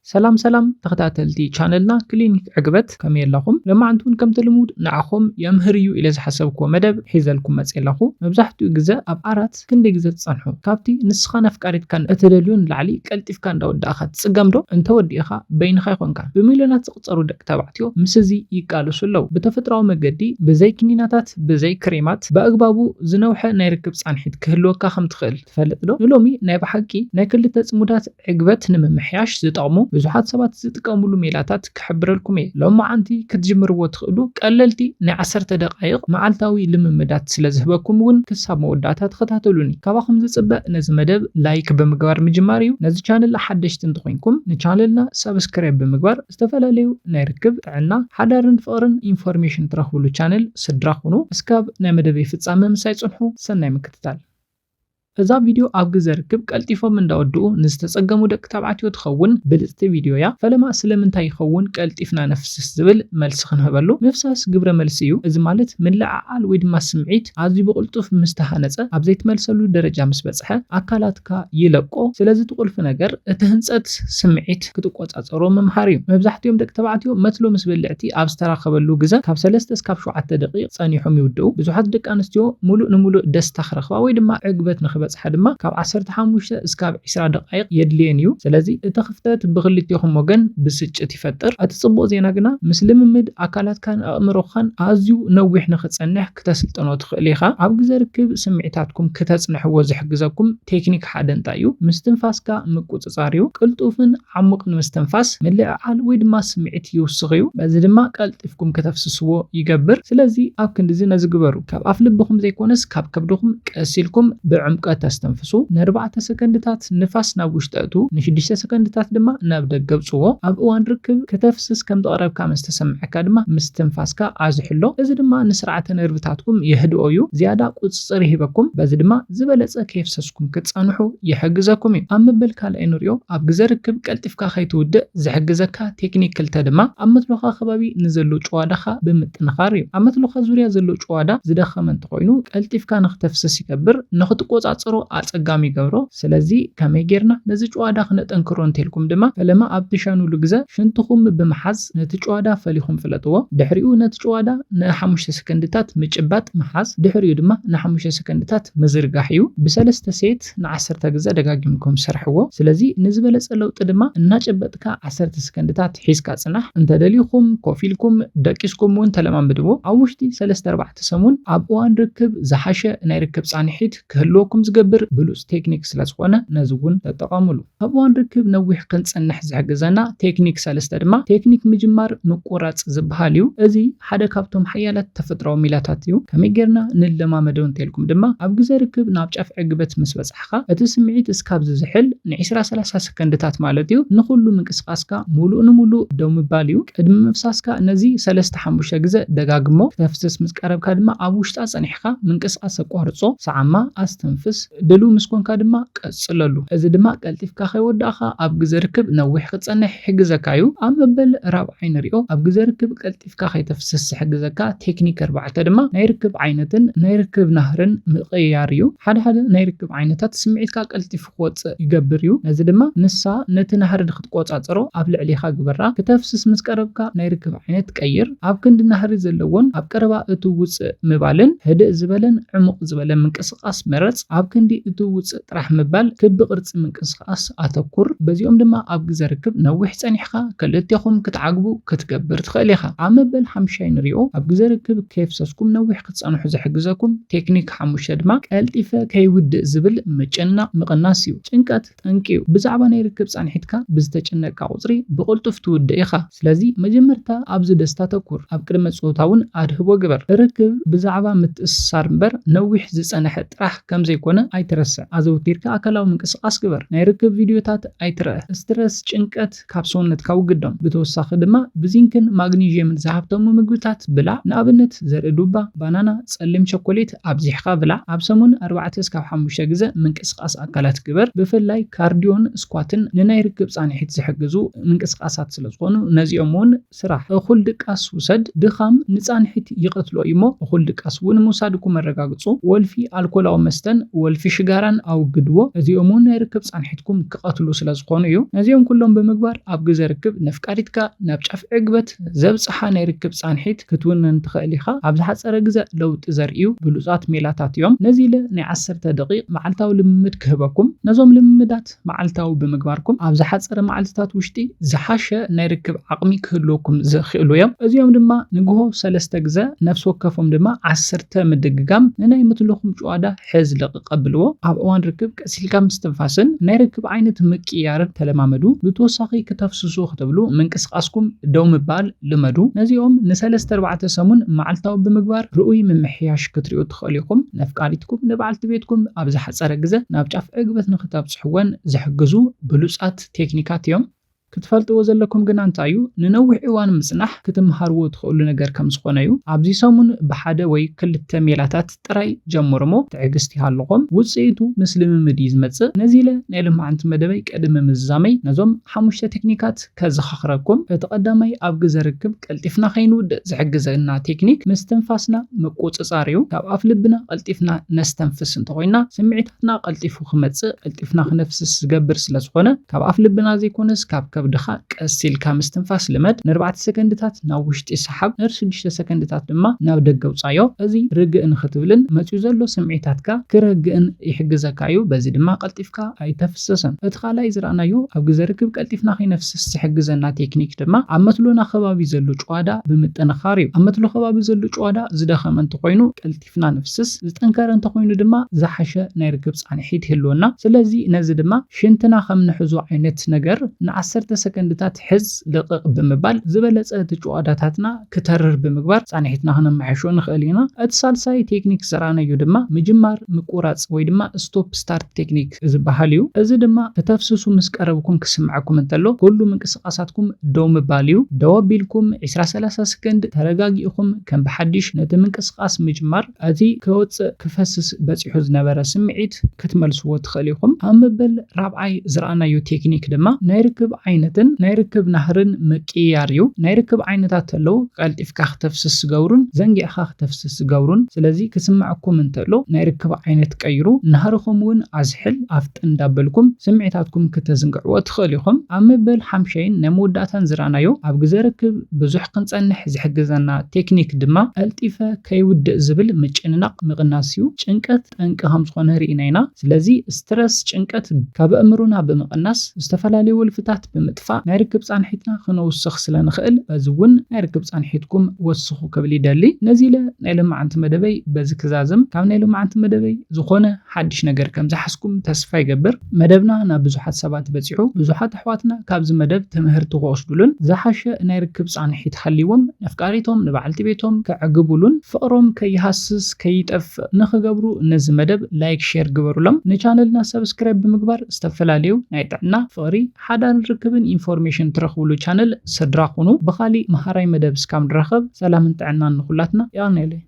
ሰላም ሰላም ተኸታተልቲ ቻነልና ክሊኒክ ዕግበት፣ ከመይ ኣለኹም? ለማዓንቲ እውን ከምቲ ልሙድ ንዓኹም የምህር እዩ ኢለ ዝሓሰብክዎ መደብ ሒዘልኩም መፅእ ኣለኹ። መብዛሕትኡ ግዘ ኣብ ዓራት ክንደይ ግዘ ትፀንሑ? ካብቲ ንስኻን ኣፍቃሪትካን እትደልዮ ንላዕሊ ቀልጢፍካ እንዳወዳእኻ ትፅገም ዶ? እንተወዲእኻ በይንኻ ኣይኮንካን። ብሚልዮናት ዝቑፀሩ ደቂ ተባዕትዮ ምስ እዚ ይቃለሱ ኣለዉ። ብተፈጥራዊ መገዲ ብዘይ ክኒናታት፣ ብዘይ ክሬማት፣ ብኣግባቡ ዝነውሐ ናይ ርክብ ፃንሒት ክህልወካ ከም ትኽእል ትፈልጥ ዶ? ንሎሚ ናይ ብሓቂ ናይ ክልተ ፅሙዳት ዕግበት ንምምሕያሽ ዝጠቕሙ ብዙሓት ሰባት ዝጥቀሙሉ ሜላታት ክሕብረልኩም እየ። ሎማዓንቲ ክትጅምርዎ ትኽእሉ ቀለልቲ ናይ ዓሰርተ ደቓይቕ መዓልታዊ ልምምዳት ስለ ዝህበኩም እውን ክሳብ መወዳእታ ተኸታተሉኒ። ካባኹም ዝፅበ ነዚ መደብ ላይክ ብምግባር ምጅማር እዩ። ነዚ ቻነል ሓደሽቲ እንተኾይንኩም ንቻነልና ሳብስክራይብ ብምግባር ዝተፈላለዩ ናይ ርክብ፣ ጥዕና፣ ሓዳርን ፍቕርን ኢንፎርሜሽን ትረኽብሉ ቻነል ስድራ ኩኑ። እስካብ ናይ መደበይ ፍጻመ ምሳይ ጽንሑ። ሰናይ ምክትታል። እዛ ቪድዮ ኣብ ግዘ ርክብ ቀልጢፎም እንዳወድኡ ንዝተጸገሙ ደቂ ተባዕትዮ ትኸውን ብልጽቲ ቪድዮ እያ። ፈለማ ስለምንታይ ይኸውን ቀልጢፍና ነፍስስ ዝብል መልሲ ክንህበሉ ምፍሳስ ግብረ መልሲ እዩ። እዚ ማለት ምልዕዓል ወይ ድማ ስምዒት ኣዝዩ ብቕልጡፍ ምስ ተሃነጸ ኣብ ዘይትመልሰሉ ደረጃ ምስ በጽሐ ኣካላትካ ይለቆ። ስለዚ እቲ ቁልፊ ነገር እቲ ህንጸት ስምዒት ክትቆጻጸሮ ምምሃር እዩ። መብዛሕትኦም ደቂ ተባዕትዮ መትሎ ምስ በልዕቲ ኣብ ዝተራኸበሉ ግዘ ካብ ሰለስተ እስካብ ሸውዓተ ደቂቕ ጸኒሖም ይውድኡ። ብዙሓት ደቂ ኣንስትዮ ሙሉእ ንሙሉእ ደስታ ክረኽባ ወይ ድማ ዕግበት ንኽበጽሓ ድማ ካብ ዓሰርተ ሓሙሽተ እስካብ ዒስራ ደቓይቕ የድልየን እዩ። ስለዚ እቲ ክፍተት ብኽልቴኹም ወገን ብስጭት ይፈጥር። እቲ ጽቡቕ ዜና ግና ምስ ልምምድ ኣካላትካን ኣእምሮኻን ኣዝዩ ነዊሕ ንኽጸንሕ ክተስልጥኖ ትኽእል ኢኻ። ኣብ ግዘ ርክብ ስምዒታትኩም ክተጽንሕዎ ዝሕግዘኩም ቴክኒክ ሓደ እንታይ እዩ? ምስትንፋስካ ምቁጽጻር እዩ። ቅልጡፍን ዓሙቕን ምስትንፋስ ምልዕዓል ወይ ድማ ስምዒት ይውስኽ እዩ። በዚ ድማ ቀልጢፍኩም ከተፍስስዎ ይገብር። ስለዚ ኣብ ክንድዚ ነዚ ግበሩ። ካብ ኣፍ ልብኹም ዘይኮነስ ካብ ከብድኹም ቀስ ኢልኩም ብዕምቀት ተስተንፍሱ። ንኣርባዕተ ሰከንድታት ንፋስ ናብ ውሽጢ ኣእትዉ፣ ንሽዱሽተ ሰከንድታት ድማ ናብ ደገ ኣውጽዎ። ኣብ እዋን ርክብ ከተፍስስ ከም ዝቐረብካ ምስ ተሰምዐካ ድማ ምስትንፋስካ ኣዝሕሎ። እዚ ድማ ንስርዓተ ነርቭታትኩም የህድኦ እዩ፣ ዝያዳ ቁጽጽር ይህበኩም። በዚ ድማ ዝበለጸ ከየፍሰስኩም ክትጸንሑ ይሕግዘኩም እዩ። ኣብ መበል ካልኣይ ንሪኦ፣ ኣብ ግዘ ርክብ ቀልጢፍካ ከይትውድእ ዝሕግዘካ ቴክኒክ ክልተ ድማ ኣብ መትሎኻ ከባቢ ንዘሎ ጭዋዳኻ ብምጥንኻር እዩ። ኣብ መትሎኻ ዙርያ ዘሎ ጭዋዳ ዝደኸመ እንተኾይኑ ቀልጢፍካ ንኽተፍስስ ይገብር፣ ንኽትቆጻጸሮ ኣጸጋሚ ይገብሮ። ስለዚ ከመይ ጌርና ነዚ ጭዋዳ ክነጠንክሮ እንተልኩም ድማ ፈለማ ኣብ ትሸኑሉ ግዘ ሽንትኹም ብምሓዝ ነቲ ጭዋዳ ፈሊኹም ፍለጥዎ። ድሕሪኡ ነቲ ጭዋዳ ንሓሙሽተ ሰከንድታት ምጭባጥ፣ ምሓዝ፣ ድሕሪኡ ድማ ንሓሙሽተ ሰከንድታት ምዝርጋሕ እዩ። ብሰለስተ ሴት ንዓሰርተ ግዘ ደጋጊምኩም ስርሕዎ። ስለዚ ንዝበለጸ ለውጢ ድማ እናጨበጥካ ዓሰርተ ሰከንድታት ሒዝካ ጽናሕ። እንተደሊኹም ኮፍ ኢልኩም ደቂስኩም እውን ተለማምድዎ። ኣብ ውሽጢ ሰለስተ ኣርባዕተ ሰሙን ኣብ እዋን ርክብ ዝሓሸ ናይ ርክብ ጻንሒት ክህልወኩም ዝገብር ብሉጽ ቴክኒክ ስለ ዝኾነ ነዚ እውን ተጠቐሙሉ። ኣብ እዋን ርክብ ነዊሕ ክንጸንሕ ዝሕግዘና ቴክኒክ ሰለስተ ድማ ቴክኒክ ምጅማር ምቁራጽ ዝበሃል እዩ። እዚ ሓደ ካብቶም ሓያላት ተፈጥሮኣዊ ሜላታት እዩ። ከመይ ጌርና ንለማመዶ እንተልኩም ድማ ኣብ ግዘ ርክብ ናብ ጫፍ ዕግበት ምስ በጻሕኻ እቲ ስምዒት እስካብ ዝዝሕል ንዒስራ ሰላሳ ሰከንድታት ማለት እዩ ንኹሉ ምንቅስቓስካ ሙሉእ ንሙሉእ ደው ምባል እዩ። ቅድሚ ምፍሳስካ ነዚ ሰለስተ ሓሙሽተ ግዘ ደጋግሞ። ክተፍስስ ምስ ቀረብካ ድማ ኣብ ውሽጣ ጸኒሕካ ምንቅስቓስ ኣቋርጾ፣ ሰዓማ፣ ኣስተንፍስ። ድሉው ምስ ኮንካ ድማ ቀጽለሉ። እዚ ድማ ቀልጢፍካ ከይወዳእኻ ኣብ ግዘ ርክብ ነዊሕ ክጸንሕ ይሕግዘካ እዩ። ኣብ መበል ራብዓይ ንሪኦ፣ ኣብ ግዘ ርክብ ቀልጢፍካ ከይተፍስስ ዝሕግዘካ ቴክኒክ ኣርባዕተ ድማ ናይ ርክብ ዓይነትን ናይ ርክብ ናህርን ምቕያር እዩ። ሓደ ሓደ ናይ ርክብ ዓይነታት ስምዒትካ ቀልጢፉ ክወጽእ ይገብር እዩ። ነዚ ድማ ንሳ ነቲ ናህሪ ንክትቆጻጸሮ ኣብ ልዕሌኻ ግበራ። ክተፍስስ ምስ ቀረብካ ናይ ርክብ ዓይነት ቀይር። ኣብ ክንዲ ናህሪ ዘለዎን ኣብ ቀረባ እትው ውጽእ ምባልን ህድእ ዝበለን ዕሙቕ ዝበለ ምንቅስቓስ ምረጽ። ኣብ ክንዲ እትው ውጽእ ጥራሕ ምባል ክቢ ቅርጺ ምንቅስቓስ ኣተኩር። በዚኦም ድማ ኣብ ግዘ ርክብ ነዊሕ ጸኒሕካ ክልቴኹም ክትዓግቡ ክትገብር ትኽእል ኢኻ። ኣብ መበል ሓምሻይ ንሪኦ፣ ኣብ ግዘ ርክብ ከየፍሰስኩም ነዊሕ ክትጸንሑ ዝሕግዘኩም ቴክኒክ ሓሙሽተ ድማ ቀልጢፈ ከይውድእ ዝብል ምጭናቕ ምቕናስ እዩ። ጭንቀት ጠንቂ እዩ። ብዛዕባ ናይ ርክብ ጻንሒትካ ብዝተጨነቅካ ቁጽሪ ብቕልጡፍ ትውድእ ኢኻ። ስለዚ መጀመርታ ኣብዚ ደስታ ተኩር፣ ኣብ ቅድመ ጾታ እውን ኣድህቦ ግበር። ርክብ ብዛዕባ ምትእስሳር እምበር ነዊሕ ዝጸንሐ ጥራሕ ከም ዘይኮነ ኣይትረስዕ። ኣዘውቲርካ ኣካላዊ ምንቅስቓስ ግበር። ናይ ርክብ ቪድዮታት ኣይትረአ። ስትረስ፣ ጭንቀት ካብ ሰውነትካ ውግዶም። ብተወሳኺ ድማ ብዚንክን ማግኒዥየምን ዝሃብተሙ ምግብታት ብላዕ። ንኣብነት ዘርኢ ዱባ፣ ባናና፣ ጸሊም ቸኮሌት ኣብዚሕካ ብላዕ። ኣብ ሰሙን ኣርባዕተ እስካብ ሓሙሽተ ግዘ ምንቅስቓስ ኣካላት ግበር። ብፍላይ ካርዲዮን ስኳትን ንናይ ርክብ ጻንሒት ዝሕግዙ ምንቅስቓሳት ስለ ዝኾኑ ነዚኦም እውን ስራሕ። እኹል ድቃስ ውሰድ። ድኻም ንጻንሒት ይቐትሎ እዩ እሞ እኹል ድቃስ እውን ምውሳድኩም ኣረጋግጹ። ወልፊ፣ ኣልኮላዊ መስተን ቁልፊ ሽጋራን ኣውግድዎ። እዚኦም እውን ናይ ርክብ ፃንሒትኩም ክቐትሉ ስለ ዝኾኑ እዩ። ነዚኦም ኩሎም ብምግባር ኣብ ግዘ ርክብ ነፍቃሪትካ ናብ ጫፍ ዕግበት ዘብፅሓ ናይ ርክብ ፃንሒት ክትውንን ትኽእል ኢኻ። ኣብ ዝሓፀረ ግዘ ለውጢ ዘርእዩ ብሉፃት ሜላታት እዮም። ነዚ ኢለ ናይ ዓሰርተ ደቂቕ መዓልታዊ ልምምድ ክህበኩም። ነዞም ልምምዳት መዓልታዊ ብምግባርኩም ኣብ ዝሓፀረ መዓልትታት ውሽጢ ዝሓሸ ናይ ርክብ ዓቕሚ ክህልወኩም ዝኽእሉ እዮም። እዚኦም ድማ ንግሆ ሰለስተ ግዘ፣ ነፍሲ ወከፎም ድማ ዓሰርተ ምድግጋም ንናይ ምትልኹም ጭዋዳ ሕዝ ለቕቕ ኣብልዎ። ኣብ እዋን ርክብ ቀስ ኢልካ ምስትንፋስን ናይ ርክብ ዓይነት ምቅያርን ተለማመዱ። ብተወሳኺ ክተፍስሱ ክትብሉ ምንቅስቓስኩም ደው ምባል ልመዱ። ነዚኦም ንሰለስተ ኣርባዕተ ሰሙን መዓልታዊ ብምግባር ርኡይ ምምሕያሽ ክትሪኡ ትኽእሉ ኢኹም። ነፍቃሪትኩም ንበዓልቲ ቤትኩም ኣብ ዝሓፀረ ግዘ ናብ ጫፍ ዕግበት ንክተብፅሕወን ዝሕግዙ ብሉፃት ቴክኒካት እዮም። ክትፈልጥዎ ዘለኩም ግና እንታይ እዩ፣ ንነዊሕ እዋን ምፅናሕ ክትምሃርዎ ትኽእሉ ነገር ከም ዝኾነ እዩ። ኣብዚ ሰሙን ብሓደ ወይ ክልተ ሜላታት ጥራይ ጀምሩ እሞ ትዕግስቲ ይሃልኹም። ውፅኢቱ ምስ ልምምድ እዩ ዝመፅእ። ነዚ ኢለ ናይ ሎማዓንቲ መደበይ ቅድሚ ምዝዛመይ ነዞም ሓሙሽተ ቴክኒካት ከዘኻኽረኩም። እቲ ቀዳማይ ኣብ ግዘ ርክብ ቀልጢፍና ከይንውድእ ዝሕግዘና ቴክኒክ ምስትንፋስና ምቁፅፃር እዩ። ካብ ኣፍ ልብና ቀልጢፍና ነስተንፍስ እንተኾይና ስምዒታትና ቀልጢፉ ክመፅእ ቀልጢፍና ክነፍስስ ዝገብር ስለ ዝኾነ ካብ ኣፍ ልብና ዘይኮነስ ካብ ከብድኻ ቀስ ኢልካ ምስትንፋስ ልመድ። ንኣርባዕተ ሰከንድታት ናብ ውሽጢ ሰሓብ፣ ንሽዱሽተ ሰከንድታት ድማ ናብ ደገ ውፃዮ። እዚ ርግእ ንክትብልን መፅዩ ዘሎ ስምዒታትካ ክረግእን ይሕግዘካ እዩ። በዚ ድማ ቀልጢፍካ ኣይተፍስስን። እቲ ካልኣይ ዝረኣናዮ ኣብ ግዘ ርክብ ቀልጢፍና ከይነፍስስ ዝሕግዘና ቴክኒክ ድማ ኣብ መትሎና ከባቢ ዘሎ ጭዋዳ ብምጥንኻር እዩ። ኣብ መትሎ ከባቢ ዘሎ ጭዋዳ ዝደኸመ እንተኾይኑ ቀልጢፍና ነፍስስ፣ ዝጠንከረ እንተኾይኑ ድማ ዝሓሸ ናይ ርክብ ፃንሒት ይህልወና። ስለዚ ነዚ ድማ ሽንትና ከም ንሕዞ ዓይነት ነገር ንዓሰርተ ሰከንድታት ሕዝ ልቕቕ ብምባል ዝበለፀ እቲ ጭዋዳታትና ክተርር ብምግባር ፃንሒትና ክነመሓይሾ ንኽእል ኢና። እቲ ሳልሳይ ቴክኒክ ዝረኣናዮ ድማ ምጅማር ምቁራፅ ወይ ድማ ስቶፕ ስታርት ቴክኒክ ዝበሃል እዩ። እዚ ድማ ክተፍስሱ ምስ ቀረብኩም ክስምዐኩም እንተሎ ኩሉ ምንቅስቓሳትኩም ደው ምባል እዩ። ደው ኣቢልኩም ዒስራ ሰላሳ ሰከንድ ተረጋጊእኹም ከም ብሓድሽ ነቲ ምንቅስቓስ ምጅማር፣ እቲ ክወፅእ ክፈስስ በፂሑ ዝነበረ ስምዒት ክትመልስዎ ትኽእል ኢኹም። ኣብ መበል ራብዓይ ዝረኣናዮ ቴክኒክ ድማ ናይ ርክብ ዓይነትን ናይ ርክብ ናህርን ምቅይያር እዩ። ናይ ርክብ ዓይነታት ተለዉ ቀልጢፍካ ክተፍስስ ዝገብሩን ዘንጊዕኻ ክተፍስስ ዝገብሩን። ስለዚ ክስምዐኩም እንተሎ ናይ ርክብ ዓይነት ቀይሩ፣ ናህርኹም እውን ኣዝሕል ኣፍጥ እንዳበልኩም ስምዒታትኩም ክተዝንግዕዎ ትኽእሉ ኢኹም። ኣብ መበል ሓምሻይን ናይ መወዳእታን ዝረኣናዮ ኣብ ግዘ ርክብ ብዙሕ ክንጸንሕ ዝሕግዘና ቴክኒክ ድማ ቀልጢፈ ከይውድእ ዝብል ምጭንናቕ ምቕናስ እዩ። ጭንቀት ጠንቂ ከም ዝኾነ ርኢና ኢና። ስለዚ ስትረስ፣ ጭንቀት ካብ ኣእምሮና ብምቕናስ፣ ዝተፈላለዩ ወልፍታት ብምጥፋእ ናይ ርክብ ጻንሒትና ክነውስኽ ስለ ንኽእል፣ በዚ እውን ናይ ርክብ ጻንሒትኩም ወስኹ ክብል ይደሊ። ነዚ ኢለ ናይ ሎማዓንቲ መደበይ በዚ ክዛዝም። ካብ ናይ ሎማዓንቲ መደበይ ዝኾነ ሓድሽ ነገር ከም ዝሓዝኩም ተስፋ ይገብር። መደብና ናብ ብዙሓት ሰባት በጺሑ፣ ብዙሓት ኣሕዋትና ካብዚ መደብ ትምህርቲ ክወስዱሉን ዝሓሸ ናይ ርክብ ጻንሒት ሃልይዎም ነፍቃሪቶም፣ ንበዓልቲ ቤቶም ከዕግቡሉን ፍቕሮም ከይሃስስ ከይጠፍእ ንኽገብሩ ነዚ መደብ ላይክ፣ ሼር ግበሩሎም። ንቻነልና ሰብስክራይብ ብምግባር ዝተፈላለዩ ናይ ጥዕና፣ ፍቕሪ፣ ሓዳርን ርክብን ኢንፎርሜሽን ትረኽብሉ ቻነል ስድራ ኩኑ። ብኻሊእ መሃራይ መደብ እስካብ ንራኸብ ሰላምን ጥዕናን ንኹላትና። የቐንየለይ።